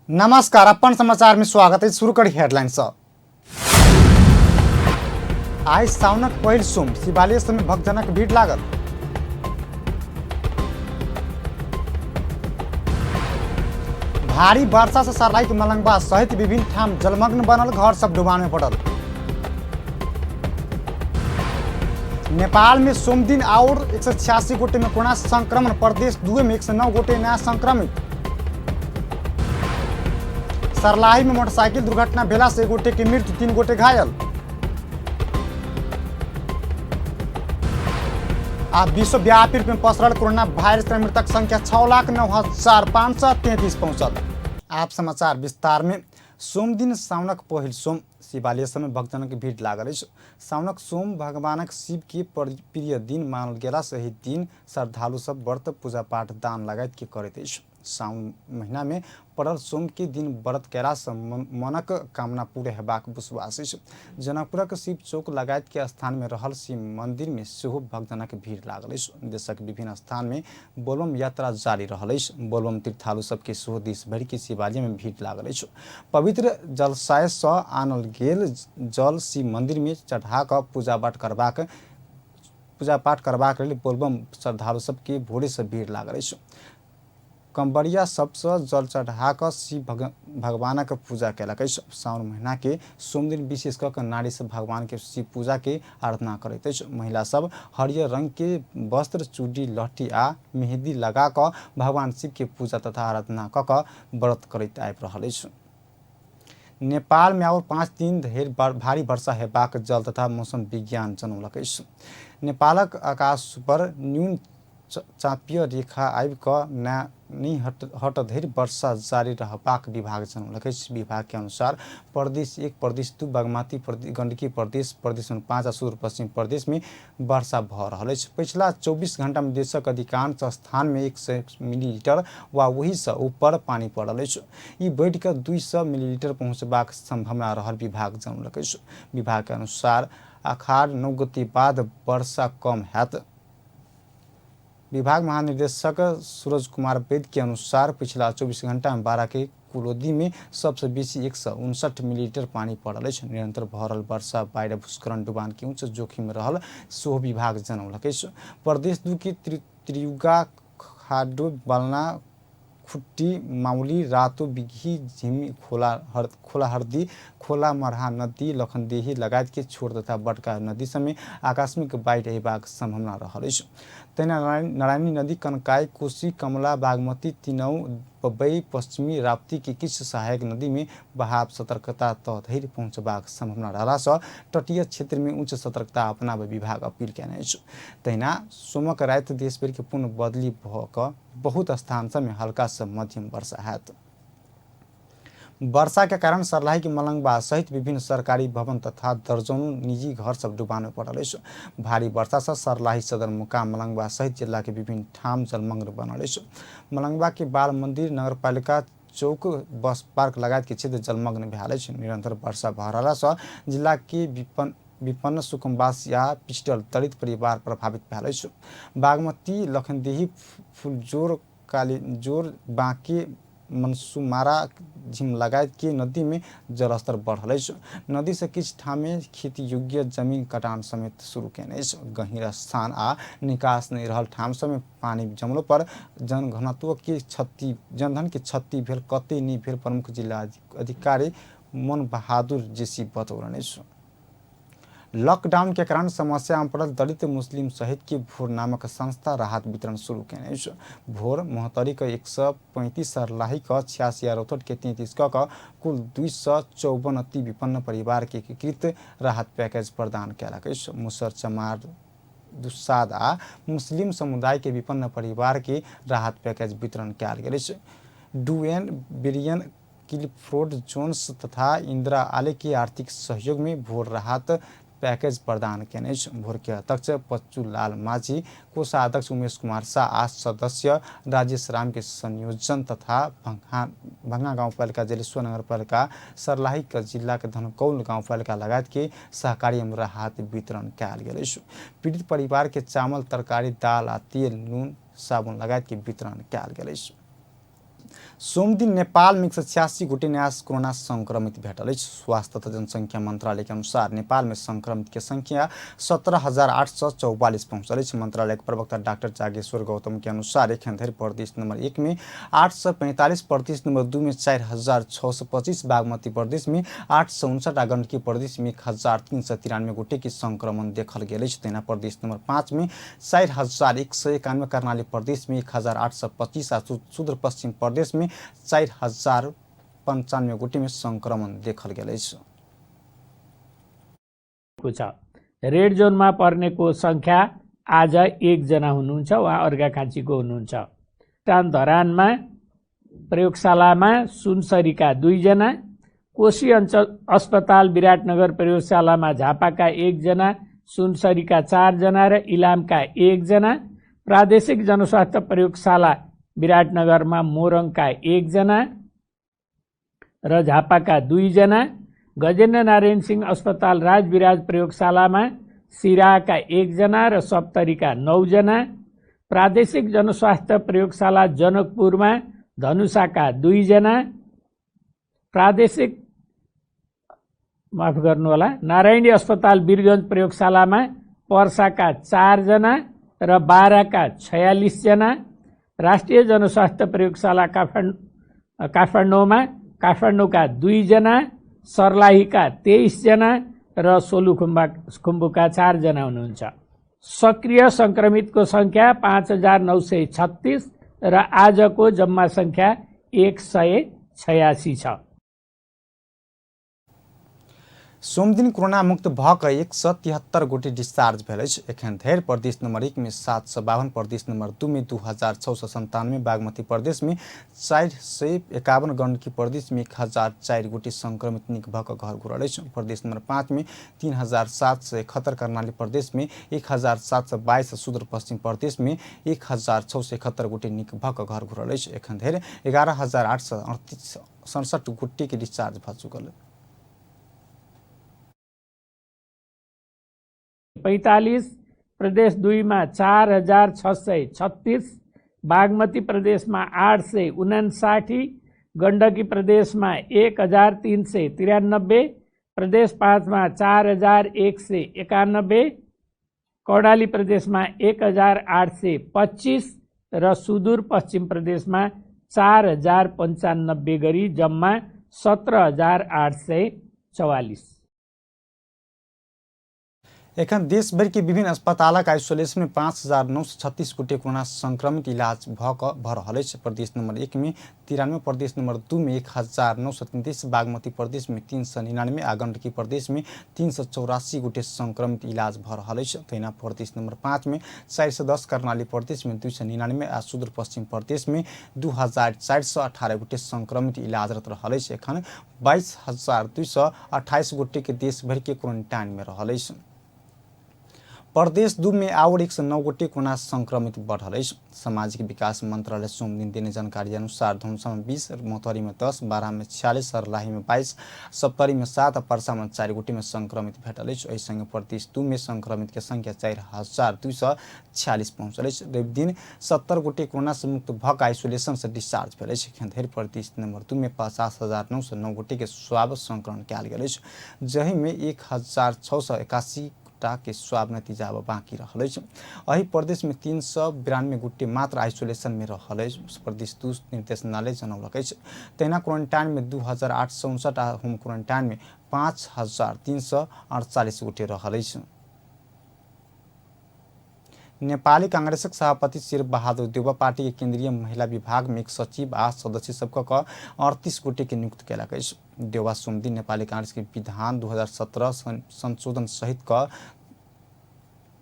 नमस्कार, अपन समाचार में स्वागत है। शुरू करी हेडलाइन से। आइ साउनक पहिल सोम, शिवालय में भक्तजनक भीड़ लागल। भारी वर्षा से सरलाई के मलंगवा सहित विभिन्न ठाम जलमग्न बनल, घर सब डुबान में पड़ल। नेपाल में सोमदिन और 186 गोटे में कोरोना संक्रमण, प्रदेश 2 में 109 गोटे नया संक्रमित। सरलाही में मोटरसाइकिल दुर्घटना भेला से 1 गोटे के मृत्यु, 3 गोटे घायल। आ विश्वव्यापी रूप में पसरल कोरोना वायरस के मृतक संख्या 6,09,533 पहुंचल। आप समाचार विस्तार में। सोमदिन साउनक पहिल सोम, शिवालय समय भक्तजनक भीड़ लागल अछि। साउनक सोम भगवानक शिव के प्रिय दिन मानल गेला से एहि दिन श्रद्धालु सब व्रत, पूजा पाठ, दान लगायत के करैत अछि। साउन महीना में पड़ल सोम के दिन व्रत कयला से मनक कामना पूरा हेबाक विश्वास अछि। जनकपुरक शिव चौक लगायत के स्थान में रहल शिव मंदिर में सेहो भक्तजनक भीड़ लागल अछि। देशक विभिन्न स्थान में बोलबम यात्रा जारी रहल अछि। बोलबम तीर्थालु सबके सेहो देश भरि के शिवालय में भीड़ लागल अछि। पवित्र जलाशय सँ आनल गेल जल शिव मंदिर में चढ़ा कऽ पूजा पाठ करबाक लेल बोलबम श्रद्धालु सबके भोरे सँ भीड़ लागल अछि। कंवरिया सबसँ जल चढ़ा कऽ शिव भगवानक पूजा कयलक अछि। साउन महीना के सोमदिन विशेष कऽ कऽ नारी सब भगवान के शिव पूजा के आराधना करैत अछि। महिला सब हरियर रंग के वस्त्र, चूड़ी, लहठी आ मेहंदी लगा कऽ भगवान शिव के पूजा तथा आराधना कऽ कऽ व्रत करैत आबि रहल अछि। नेपाल में आओर 5 दिन धरि भारी वर्षा हेबाक जल तथा मौसम विज्ञान जनौलक अछि। नेपालक आकाश पर न्यून चापीय रेखा आबि कऽ नहि हट धरि वर्षा जारी रहबाक विभाग जनौलक अछि। विभाग के अनुसार प्रदेश 1, प्रदेश 2, बागमती, गंडकी प्रदेश, प्रदेश नंबर 5 आ सुदूर पश्चिम प्रदेश में वर्षा भऽ रहल अछि। पछिला 24 घंटा में देशक अधिकांश स्थान में 100 मिलीलीटर वा ओहि सँ ऊपर पानि पड़ल अछि। ई बढ़ि कऽ 200 मिलीलीटर पहुंचबाक संभावना रहल विभाग जनौलक अछि। विभाग के अनुसार आषाढ़ 9 गते बाद वर्षा कम हैत। विभाग महानिदेशक सूरज कुमार वैद्य के अनुसार पिछला 24 घंटा में 12 के कुलोदी में सबसे बेसी 159 मिलीलीटर पानी पड़ल अछि। निरंतर भऽ रहल वर्षा, बाढ़ि, भूस्खलन, डुबान के उच्च जोखिम रहल सेहो विभाग जनौलक अछि। प्रदेश 2 के त्रियुगा, खाडो, बलना, खुट्टी, माउली, रातो, बिघी, झिमी, खोला हरदी, खोला मरहा नदी, लखनदेही लगायत के छोट तथा बड़का नदी सबमे आकस्मिक बाढ़ि अयबाक संभावना रहल अछि। तहिना नारायणी नदी, कनकाई, कोसी, कमला, बागमती, तिनौ, बबई, पश्चिमी राप्ती के किछु सहायक नदी में बहाव सतर्कता तह धरि पहुंचबाक संभावना रहला सँ तटीय क्षेत्र में उच्च सतर्कता अपनाबय विभाग अपील कयने अछि। तहिना सोमक राति देशभरि के पूर्ण बदली भऽ कऽ बहुत स्थान सब में हल्का से मध्यम वर्षा हैत। वर्षा के कारण सरलाही के मलंगवा सहित विभिन्न सरकारी भवन तथा दर्जनों निजी घर सब डुबान में पड़ल अछि। भारी वर्षा से सरलाही सदरमुकाम मलंगवा सहित जिला के विभिन्न ठाम जलमग्न बनल अछि। मलंगवा के बाल मंदिर, नगरपालिका चौक, बस पार्क लगायत के क्षेत्र जलमग्न भेल अछि। निरंतर वर्षा भऽ रहला सँ जिला के विपन्न सुकुम्बासी आ पिछड़ल दलित परिवार प्रभावित भेल अछि। बागमती, लखनदेही, फुलजोर, कालीजोर, बांके, मनसुमारा, झिम लगायत के नदी में जलस्तर बढ़ल अछि। नदी से किछु ठाम खेती योग्य जमीन कटान समेत शुरू केने अछि। गहींर स्थान आ निकास नहि रहल ठाम सब में पानि जमलो पर जनघनत्व के क्षति, जनधन के क्षति भेल कतई नहि भेल प्रमुख जिला अधिकारी मन बहादुर जेसी बतौलनि अछि। लॉकडाउन के कारण समस्या में पड़ल दलित मुस्लिम सहित के भोर नामक संस्था राहत वितरण शुरू केने अछि। भोर महोत्तरी के 135, सरलाही के 86 आ रौतहट के 33 क कुल 254 अति विपन्न परिवार के एकीकृत राहत पैकेज प्रदान कयलक अछि। मुसर, चमार, दुसाद आ मुस्लिम समुदाय के विपन्न परिवार के राहत पैकेज वितरण कयल गेल अछि। डुएन बिरियन, क्लिफोर्ड जोन्स तथा इंदिरा आले के आर्थिक सहयोग में भोर राहत पैकेज प्रदान केने अछि। भोर के अध्यक्ष पच्चू लाल माझी, कोषाध्यक्ष उमेश कुमार शाह आ सदस्य राजेश राम के संयोजन तथा भंगा गाउँपालिका, जलेश्वर नगरपालिका, सरलाही के जिला के धनकौल गाउँपालिका लगायत के सहकार्य में राहत वितरण कयल गेल अछि। पीड़ित परिवार के चावल, तरकारी, दाल आ तेल, नून, साबुन लगायत के वितरण कयल गेल अछि। सोमदिन नेपाल में 186 गोटे नया कोरोना संक्रमित भेटल अछि। स्वास्थ्य तथा जनसंख्या मंत्रालय के अनुसार नेपाल में संक्रमित के संख्या 17,844 पहुंचल अछि। मंत्रालय के प्रवक्ता डॉक्टर जागेश्वर गौतम के अनुसार एखन धरि प्रदेश नंबर 1 में 845, प्रदेश नंबर 2 में 4,625, बागमती प्रदेश में 859 आ गंडकी प्रदेश में 1,393 गोटे के संक्रमण देखल गेल अछि। तहिना प्रदेश नंबर 5 में 4,191, कर्णाली प्रदेश में 1,825 आ सुदूर पश्चिम प्रदेश में 4,095 गोटे में संक्रमण देखल गेल अछि। रेड जोनमा पर्नेको संख्या आज 1 हुनुहुन्छ, उहाँ अर्घाखाँचीको हुनुहुन्छ। धरानमा प्रयोगशालामा सुनसरीका 2, कोशी अञ्चल अस्पताल विराटनगर प्रयोगशालामा झापाका 1, सुनसरीका 4 र इलामका 1, प्रादेशिक जनस्वास्थ्य प्रयोगशाला विराटनगरमा मोरङका 1 र झापाका 2, गजेन्द्र नारायण सिंह अस्पताल राजविराज प्रयोगशालामा सिराका 1 र सप्तरीका 9, प्रादेशिक जनस्वास्थ्य प्रयोगशाला जनकपुरमा धनुषाका 2, प्रादेशिक माफ गर्नुहोला नारायणी अस्पताल वीरगञ्ज प्रयोगशालामा पर्साका 4 र बाराका 46, राष्ट्रिय जनस्वास्थ्य प्रयोगशाला काठमाडौँमा काठमाडौँका 2, सर्लाहीका 23 र सोलुखुम्बुका 4 हुनुहुन्छ। सक्रिय संक्रमितको संख्या 5,936 र आजको जम्मा संख्या 186 छ। सोमदिन कोरोना मुक्त भऽ कऽ 173 गोटे डिस्चार्ज भेल अछि। एखन धरि प्रदेश नंबर 1 में 752, प्रदेश नंबर 2 में 2,697, बागमती प्रदेश में 451, गंडकी प्रदेश में 1,004 गोटे संक्रमित निक भऽ कऽ घर घुरल अछि। प्रदेश नंबर 5 में 3,771, कर्णाली प्रदेश में 1,722, सुदूर पश्चिम प्रदेश में 1,671 गोटे निक भऽ कऽ घर घुरल अछि। एखन धरि 11,867 गोटे के डिस्चार्ज भऽ चुकल। 45, प्रदेश 2 मा 4,636, बागमती प्रदेशमा 859, गण्डकी प्रदेशमा 1,393, प्रदेश 5 मा 4,191, कर्णाली प्रदेशमा 1,825 र सुदूर पश्चिम प्रदेशमा 4,095 गरी जम्मा 17,844। एखन देशभरि के विभिन्न अस्पतालक आइसोलेशन में 5,936 गोटे कोरोना संक्रमित इलाज भऽ कऽ भऽ रहल अछि। प्रदेश नंबर 1 में 93, प्रदेश नंबर 2 में 1,933, बागमती प्रदेश में 399 आ गंडकी प्रदेश में 384 गोटे संक्रमित इलाज भऽ रहल अछि। तहिना प्रदेश नंबर 5 में 410, कर्णाली प्रदेश में 299 आ सुदूर पश्चिम प्रदेश में 2,418 गोटे संक्रमित इलाजरत रहल अछि। एखन 22,228 गोटे के देशभरि के क्वारेंटाइन में रहल अछि। प्रदेश 2 में आओर 109 गोटे कोरोना संक्रमित बढ़ल अछि। सामाजिक विकास मंत्रालय सोमदिन देने जानकारी अनुसार धनुषा में 20, मोहतरी में 10, बारा में 46, सर्लाही में 22, सप्तरी में 7 आ परसा में 4 गोटे में संक्रमित भेटल अछि। एहि संगे प्रदेश 2 में संक्रमित के संख्या 4,246 पहुंचल अछि। रविदिन 70 गोटे कोरोना से मुक्त भऽ कऽ आइसोलेशन से डिस्चार्ज भेल अछि। एखन धरि प्रदेश नंबर 2 में 50,909 गोटे के स्वाब संकलन कयल गेल अछि, जाहि में 1,681 टा के स्वाब नतीजा अब बाँकी रहल अछि। एहि प्रदेश में 392 गोटे मात्र आइसोलेशन में रहल अछि, प्रदेश 2 निर्देशनालय जनौलक अछि। तहिना क्वारेंटाइन में 2,859 आ होम क्वारेंटाइन में 5,348 गोटे रहल अछि। नेपाली कांग्रेसक सभापति शेर बहादुर देउवा पार्टी के केंद्रीय महिला विभाग में एक सचिव आ सदस्य सबके 38 गोटे के नियुक्त कयलक अछि। देउवा सोमदिन नेपाली कांग्रेस के विधान 2017 संशोधन सहित क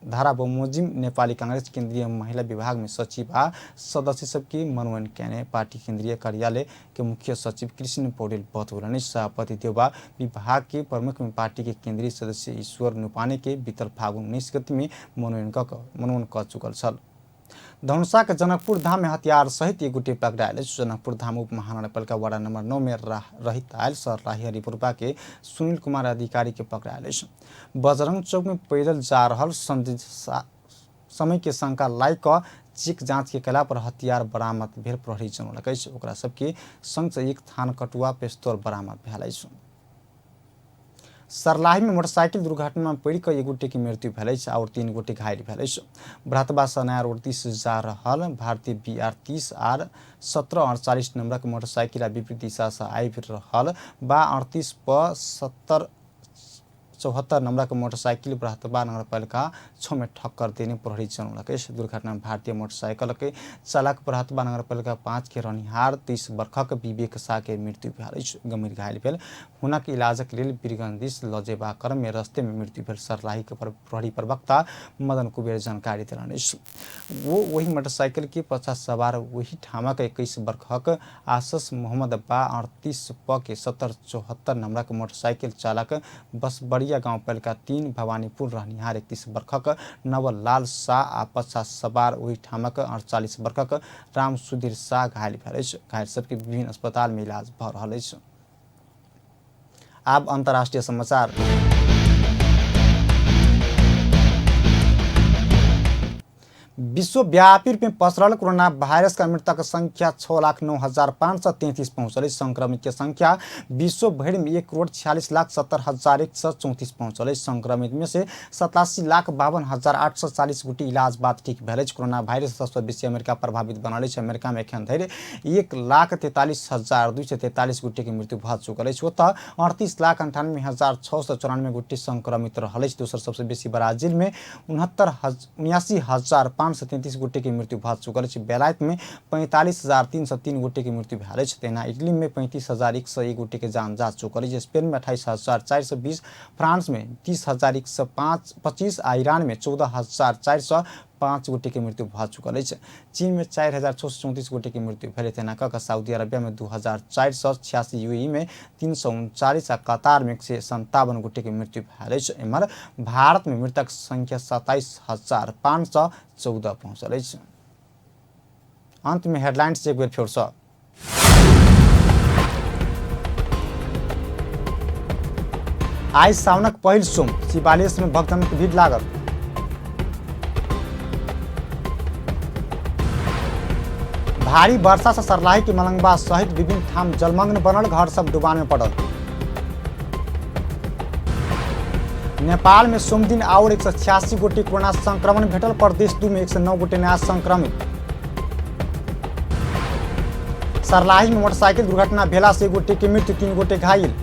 धारा बमोजिम नेपाली कांग्रेस केंद्रीय महिला विभाग में सचिव आ सदस्य सबके मनोनयन कयने पार्टी केंद्रीय कार्यालय के मुख्य सचिव कृष्ण पौडेल बतौलनि। सभापति देउवा विभाग के प्रमुख में पार्टी के केंद्रीय सदस्य ईश्वर नुपाने के बीतल फागुन 19 गते में मनोनयन कऽ चुकल छल। धनुषा के जनकपुर धाम में हथियार सहित एक गोटे पकड़ायल अछि। जनकपुर धाम उप महानगरपालिका वार्ड नंबर 9 में रहित आयल सर्लाही हरिपुरबा के सुनील कुमार अधिकारी के पकड़ायल अछि। बजरंग चौक में पैदल जा रहल समय के शंका लागि कऽ चेक जाँच के कयला पर हथियार बरामद भेल प्रहरी जनौलक अछि। ओकरा सबके संग से एक थान कटुआ पिस्तौल बरामद भेल अछि। सरलाही में मोटरसाइकिल दुर्घटना में पड़ि कऽ एक गोटे के मृत्यु भेल अछि और 3 गोटे घायल भेल अछि। बरहतबा से नया रोड दिस जा रहल भारतीय BR 30 R 1748 नंबरक मोटरसाइकिल आ विपरीत दिशा से आबि रहल बा 38 प 7074 नंबरक मोटरसाइकिल बरहतबा नगरपालिका 6 में ठक्कर देने प्रहरी जनौलक अछि। दुर्घटना में भारतीय मोटरसाइकिल के चालक बरहतबा नगरपालिका 5 के रहनिहार 30 वर्षक विवेक शाह के मृत्यु भेल अछि। गंभीर घायल भेल हुनक इलाजक लेल वीरगंज दिस लऽ जेबाक क्रम में रस्ते में मृत्यु भेल सरलाही के प्रहरी प्रवक्ता मदन कुबेर जानकारी देलनि अछि। वो वही मोटरसाइकिल के 50 सवार वही ठामक 21 वर्षक आसस मोहम्मद बा 38 प के 7074 नंबरक मोटरसाइकिल चालक बसबरिया गांवपालिका 3 भवानीपुर रहनिहार 31 वर्षक नवलाल शाह आ 50 सवार ओहि ठामक 48 वर्षक राम सुधीर शाह घायल भेल अछि। घायल सबके विभिन्न अस्पताल में इलाज भऽ रहल अछि। आब अंतर्राष्ट्रीय समाचार। विश्वव्यापी रूप में पसरल कोरोना वायरस का मृतक संख्या 6,09,533 पहुंचल। संक्रमित के संख्या विश्व भरि में 1,46,70,134 पहुंचल। संक्रमित में से 87,52,840 गोटी इलाज बाद ठीक भेल अछि। कोरोना वायरस सबसँ बेसी अमेरिका प्रभावित बनल अछि। अमेरिका में एखन धरि 1,43,243 गोटे के मृत्यु भऽ चुकल अछि। ओतऽ 38,98,694 गोटे संक्रमित रहल अछि। दोसर सबसँ बेसी ब्राजील में 79,533 गोटे के मृत्यु भऽ चुकल अछि। बेलायत में 45,303 गोटे के मृत्यु भेल अछि। तहिना इटली में 35,101 गोटे के जान जा चुकल अछि। स्पेन में 28,420, फ्रांस में 30,125 आ ईरान में 14,405 गोटे के मृत्यु भऽ चुकल अछि। चीन में 4,634 गोटे के मृत्यु भेल। तहिना कऽ सऊदी अरबिया में 2,486, यूएई में 339 आ कतार में 157 गोटे के मृत्यु भेल अछि। एम्हर भारत में मृतक संख्या 27,514 पहुंचल अछि। अंत में हेडलाइंस एक बेर फेरसँ। आइ सावनक पहिल सोम शिवालय में भक्तजन के भीड़ लागल। भारी वर्षा से सरलाही के मलंगवा सहित विभिन्न ठाम जलमग्न बनल, घर सब डुबान में पड़ल। नेपाल में सोमदिन और 186 गोटे कोरोना संक्रमण भेटल। प्रदेश 2 में 109 गोटे नया संक्रमित। सरलाही में मोटरसाइकिल दुर्घटना भेला से 1 गोटे के मृत्यु, 3 गोटे घायल।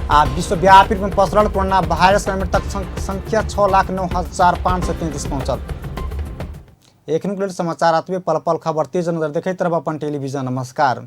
आ विश्वव्यापी रूप में पसरल कोरोना वायरस के मृतक संख्या 6,09,533 पहुंचल। एखनुक लेल समाचार अतबे। पल पल खबर तेज नजर देखैत रहब अपन टेलीविजन। नमस्कार।